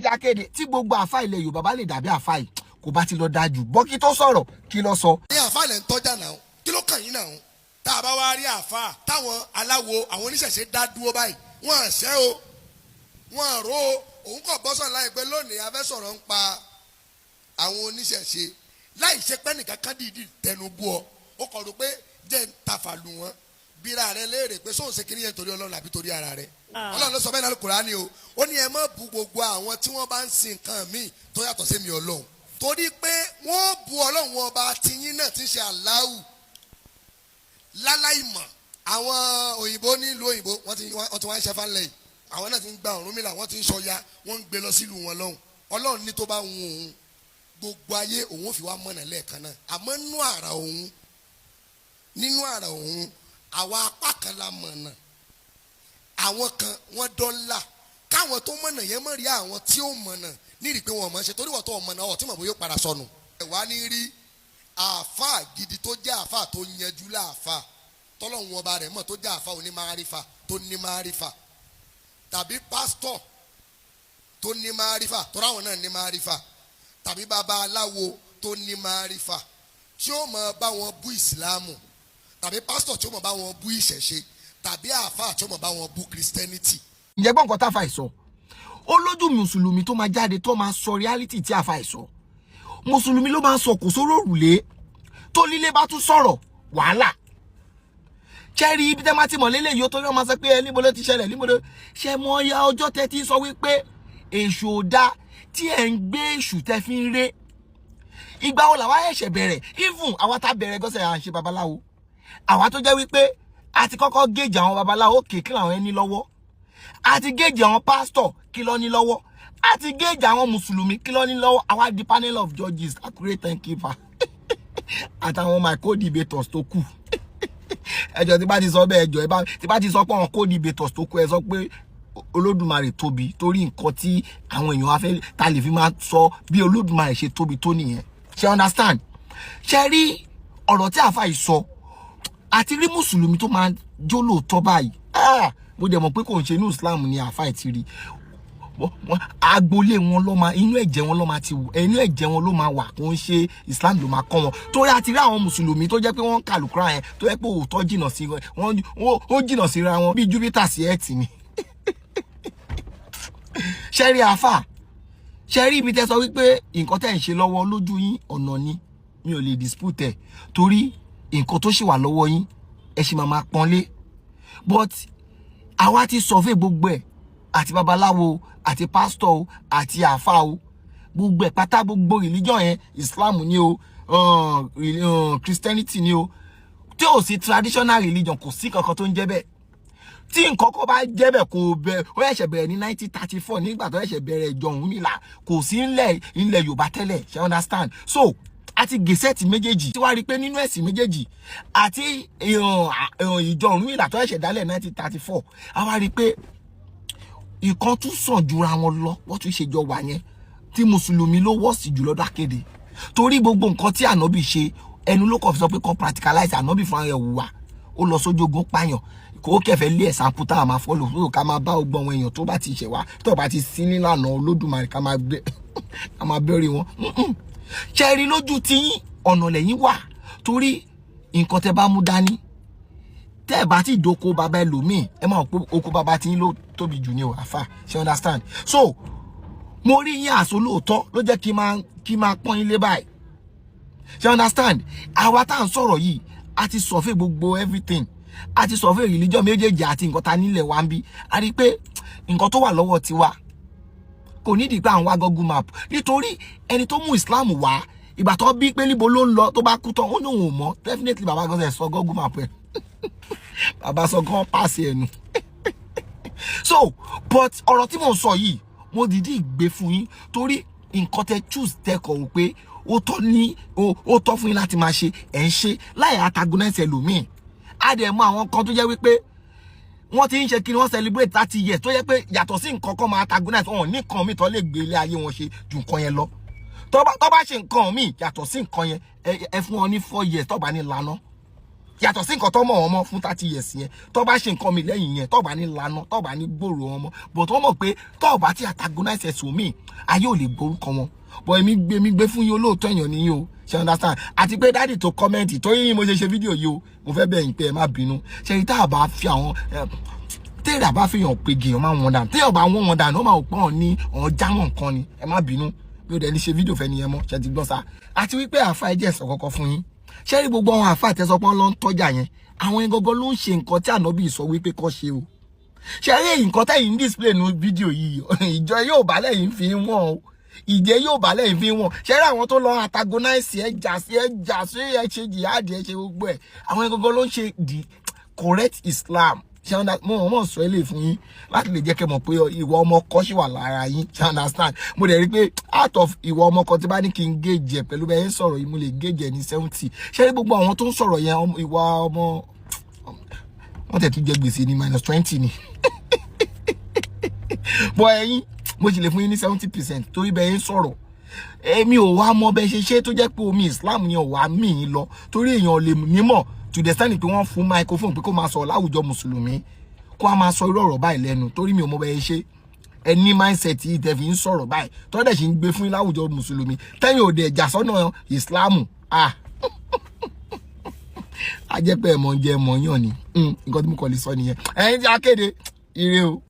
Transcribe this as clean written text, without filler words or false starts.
Jákéde tí gbogbo àfa ilẹ̀ Yorùbá bá lè dàbí àfa yìí, kò bá ti lọ dájú bọ́. Kí tó sọ̀rọ̀, kí lọ sọ? Ní àfa lẹ̀ ń tọ́jà náà, kí ló kàn yín náà? Tá a bá wá rí àfa táwọn aláwo, àwọn oníṣẹ̀ṣe dá dúró báyìí, wọ́n àṣẹ o, wọ́n àrò o. Òun kọ̀ bọ́sọ̀ láìpẹ́ lónìí, a fẹ́ sọ̀rọ̀ ń pa àwọn oníṣẹ̀ṣe láì ṣe pé nìkan kan dìídì tẹnu bú ọ. Ó kọ̀ rò pé jẹ́ ń tafà lù wọ́n. Bíra rẹ léèrè pé sóun ṣe kíní yẹn torí Ọlọ́run àbí torí ara rẹ? Ọlọ́run ló sọ bẹ́ẹ̀ náà, Kùránì o. Ó ní ẹ má bu gbogbo àwọn tí wọ́n bá ń sin nǹkan míì tó yàtọ̀ sí mi Ọlọ́run, torí pé wọ́n bu Ọlọ́run ọba tiyín náà tí ń ṣe Aláwù láláì mọ̀. Àwọn òyìnbó nílùú òyìnbó, wọ́n ti wá ń ṣẹfà ńlẹ̀ yìí. Àwọn náà ti ń gba Ọ̀rúnmìlà, wọ́n ti ń ṣọya, wọ́n ń gbé lọ sílùú wọn lọ́hùn. Ọlọ́run ní tó bá wù òun, gbogbo ayé òun ò fi wá mọ̀nà lẹ́ẹ̀kan náà. Àmọ́ nínú àrà òun, nínú àrà òun, àwa apá kan la mọ̀nà, àwọn kan wọ́n dọ́là. Káwọn tó mọ̀nà yẹn mọ̀ rí àwọn tí ó mọ̀nà nírì pé wọ́n mọ̀ ṣe, torí wọ́n tó mọ̀nà ọ̀ tí mọ̀ bóyá ó padà sọnù. Ẹ̀ wá ní rí àáfàá gidi tó jẹ́ àáfàá tó yanjú láàfáà tọ́lọ́hún ọba rẹ̀ mọ̀, tó jẹ́ àáfàá onímárífà tó ní márífà, tàbí pásítọ̀ tó ní márífà, tó ráwọn náà ní márífà, tàbí babaláwo tó ní márífà tí ó mọ̀ bá wọn bú ìsìláàmù, tàbí pásítọ̀ tí ó mọ̀ bá wọn bú ìṣẹ̀ṣe, tàbí àáfàá tí ó mọ̀ bá wọn bú Christianity. Ǹjẹ́ gbọ́n nǹkan táfà ìsọ? Ó lójú mùsùlùmí tó máa jáde tó máa sọ reality tí àfà ìsọ. Mùsùlùmí ló máa ń sọ kò sóró òrùlé tó lílé bá tún sọ̀rọ̀ wàhálà. Ṣẹ́rí ibi tẹ́ máa ti mọ̀ lélẹ̀ yìí, ó torí wọ́n máa sọ pé ẹ níbo ló ti ṣẹlẹ̀, níbo ló ṣe mọ ya ọjọ́ tẹ́ ti sọ wípé èṣù ò da, tí ẹ̀ ń gbé èṣù tẹ́ fi ń ré. Ìgbà wo làwa ẹ̀ṣẹ̀ bẹ̀rẹ̀? Even àwa tá bẹ̀rẹ̀ gọ́sẹ̀, à ń ṣe babaláwo. Àwa tó jẹ́ wípé a ti kọ́kọ́ géèjì àwọn babaláwo kè, kí làwọn ẹni lọ́wọ́? A ti géèjì àwọn pásítọ̀, kí ló ní lọ́wọ́? A ti géèjì àwọn mùsùlùmí, kí ló ní lọ́wọ́? Àwa di panel of judges, accurate timekeeper àtàwọn my co-debaters tó kù. Ẹjọ́ tí bá ti sọ bẹ́ẹ̀, ẹjọ́ tí bá ti sọ pé àwọn co-debaters tó kù, ẹ sọ pé Olódùmarè tóbi, torí nǹkan tí àwọn èèyàn afẹ́ ta lè fi máa sọ bí Olódùmarè ṣe tóbi tó nìyẹn. Ṣe understand? Ṣe rí ọ̀rọ̀ tí àáfà yìí sọ? Àti rí mùsùlùmí tó máa jó lóòótọ́ báyìí, ah, mo dẹ̀ mọ̀ pé kò ń ṣe inú Islam ni àáfà yìí ti rí. Agboolé wọn ló máa, inú ẹ̀jẹ̀ wọn ló máa ti wù, inú ẹ̀jẹ̀ wọn ló máa wà. Kò ń ṣe Islam ló máa kọ́ wọn, torí àti rí àwọn mùsùlùmí tó jẹ́ pé wọ́n ń kàlùkùrá yẹn, tó jẹ́ pé òótọ́ jìnnà sí wọn, ó jìnnà síra wọn bíi Júpítà sí Earth ni. Ṣẹ́rí àáfà, ṣẹ́rí ibi tẹ́ sọ wípé nǹkan tẹ́ ń ṣe lọ́wọ́ lójú yín ọ̀nà ni, mi ò lè dispute ẹ̀, torí nǹkan tó ṣì wà lọ́wọ́ yín, ẹ ṣì máa máa pọ́nlé. But àwa ti survey gbogbo ẹ̀, àti babaláwo, àti pásítọ̀ o, àti àáfà o, gbogbo ẹ̀ pátá, gbogbo religion yẹn, Islam ni o, Christianity ni o, tí ò sí traditional religion, kò sí kankan tó ń jẹ́ bẹ́ẹ̀. Tí nǹkan kan bá jẹ́ bẹ́ẹ̀, kò bẹ̀, ó ṣẹ̀ṣẹ̀ bẹ̀rẹ̀ ní 1934, nígbà tó ṣẹ̀ṣẹ̀ bẹ̀rẹ̀ ìjọ Ọ̀rúnmìlà. Kò sí ńlẹ̀ ilẹ̀ Yorùbá tẹ́lẹ̀. Ṣe understand? So àti gẹ̀ẹ́sẹ̀tì méjèèjì tí wàá rí i pé nínú ẹ̀sìn méjèèjì àti ìjọ Ọ̀rúnmìlà tó ṣẹ̀ṣẹ̀ dálẹ̀ 1934, a wá rí i pé ìkan tún sàn jura wọn lọ. Wọ́n tún ṣe jọ wà yẹn, tí mùsùlùmí ló wọ́ọ̀sì jùlọ dákéde, torí gbogbo nǹkan tí ànábì ṣe, ẹnu ló kàn fi sọ pé kàn practicalize. Ànábì fúnra rẹ̀ wùwà, ó lọ sójú ogun, pààyàn, kò kẹfẹ lé ẹ̀sánpù táwọn máa follow tó ká máa bá gbogbo àwọn èèyàn tó bá ti ṣẹ̀ wá, tó bá ti sí nílànà Olódùmarè, ká máa gbé, ká máa bẹ́rẹ̀ wọn. Ṣe rí lójú tiyín, ọ̀nà lẹ́yìn wà, torí nǹkan tẹ́ bá mú dání, tẹ́ ẹ bá ti doko bàbá ẹlòmíì, ẹ máa pé oko bàbá tí yín ló tóbi jù ní o. Àfà, ṣe understand? So mo rí yín àṣọ lóòótọ́ ló jẹ́ kí máa pọ́n yín lé báyìí. Ṣe understand? Àwa tá à ń sọ̀rọ̀ yìí, a ti survey gbogbo everything, a ti survey religion méjèèjì àti nǹkan ta nílẹ̀ wa ń bí. A rí i pé nǹkan tó wà lọ́wọ́ tiwa kò nídìí pé à ń wá Google Map, nítorí ẹni tó mú Islam wá, ìgbà tó bí pé níbo ló ń lọ, tó bá kú tán, ó ní òun ò mọ̀. Definitely bàbá gan sọ Google Map ẹ, bàbá sọ gan pàṣẹ ẹnu. So but ọ̀rọ̀ tí mò ń sọ yìí, mo dìídì gbé fún yín torí nǹkan tẹ choose, tẹ kọ̀ wò pé ó tọ́ ní, ó tọ́ fún yín láti máa ṣe, ẹ̀ ń ṣe láì antagonize ẹlòmíì. Á dẹ̀ mọ àwọn kan tó jẹ́ wípé wọ́n ti ń ṣe kí ni, wọ́n celebrate 30 years, tó jẹ́ pé yàtọ̀ sí nǹkan kan máa antagonize wọn, ní nǹkan míì tó lè gbé ilé ayé wọn ṣe ju nǹkan yẹn lọ. Tó bá ṣe nǹkan míì yàtọ̀ sí nǹkan yẹn, ẹ fún wọn ní 4 years, tó bá ní lana. Yàtọ̀ sí nǹkan tó mọ̀ wọ́n mọ́ fún 30 years yẹn, tó bá ṣe nǹkan mi lẹ́yìn yẹn, tó bá ní lana, tó bá ní gbòòrò wọn mọ́, but wọ́n mọ̀ pé tó bá ti antagonize ẹ̀sùn mi, ayé ò lè gborúkọ wọn. But èmi gbé mi gbé fún yín, olóòótọ́ èèyàn ni yín o, ṣe understand? Àti pé daddy tó comment tó yín, mo ṣe ṣe fídíò yìí o, mo fẹ́ bẹ̀ yín pé ẹ má bínú. Ṣe rí, tá a bá fi àwọn téèrà bá fi hàn pé gèèyàn máa wọn dànù, téèyàn bá wọ́n wọn dànù, ó máa pọ́n ní ọ̀n jámọ̀ nǹkan ni. Ẹ má bínú bí ó dẹ̀ ní ṣe fídíò fẹ́ nìyẹn mọ́. Ṣe ti gbọ́ sá? Àti wípé àfa, ẹ jẹ́ ẹ̀sọ̀ kọ́kọ́ fún yín. Ṣé rí gbogbo àwọn àfa àtẹ̀sọpọ́n ló ń tọ́jà yẹn, àwọn yẹn gangan ló ń ṣe nǹkan tí ànábì sọ wípé kọ́ ṣe o. Ṣe rí nǹkan tẹ́yìn ń display nu fídíò yìí, ìjọ yóò bá lẹ́yìn fi wọ́n o, ìjẹ́ yóò bá lẹ́yìn fi wọ́n. Ṣe rí àwọn tó lọ antagonize, ẹ jà sí, ẹ jà sí, ẹ ṣe jihad, ẹ ṣe gbogbo ẹ, àwọn yẹn gangan ló ń ṣe the correct Islam. Ṣe understand? Mo mọ̀ sọ eléyìí fún yín láti lè jẹ́ kẹ́ mọ̀ pé ìwà ọmọ kọ́ ṣì wà lára yín. Ṣe understand? Mo dẹ̀ rí pé out of ìwà ọmọ kan, tí bá ní kí n gauge ẹ̀ pẹ̀lú bẹ́ẹ̀ ń sọ̀rọ̀ yìí, mo lè gauge ẹ̀ ní 70. Ṣé rí gbogbo àwọn tó ń sọ̀rọ̀ yẹn, ìwà ọmọ wọ́n tẹ̀ tún jẹ gbèsè ní -20 ni. Bọ́ ẹ̀yin, mo sì lè fún yín ní 70% torí bẹ́ẹ̀ ń sọ̀rọ̀. Èmi ò wá mọ bẹ́ẹ̀ ṣe ṣe tó jẹ́ pé omi Islam yẹn ò wá mí yín lọ, torí èèyàn lè nímọ̀ to the extent pé wọ́n fún microphone pé kó máa sọ̀rọ̀ láwùjọ mùsùlùmí, kó a máa sọ irú ọ̀rọ̀ báyìí lẹ́nu, torí mi ò mọ bẹ́ẹ̀ ṣe ẹ ní mindset yìí tẹ́ fi ń sọ̀rọ̀ báyìí, tọ́ dẹ̀ sì ń gbé fún yín láwùjọ mùsùlùmí, tẹ́yìn òde ẹ̀jà sọ́nà Islam. Ah, a jẹ́ pé ẹ̀mọ̀ jẹ́ ẹ̀mọ̀ yàn ni. Nǹkan tí mo kàn lè sọ nìyẹn. Ẹ̀yin tí a kéde ire o.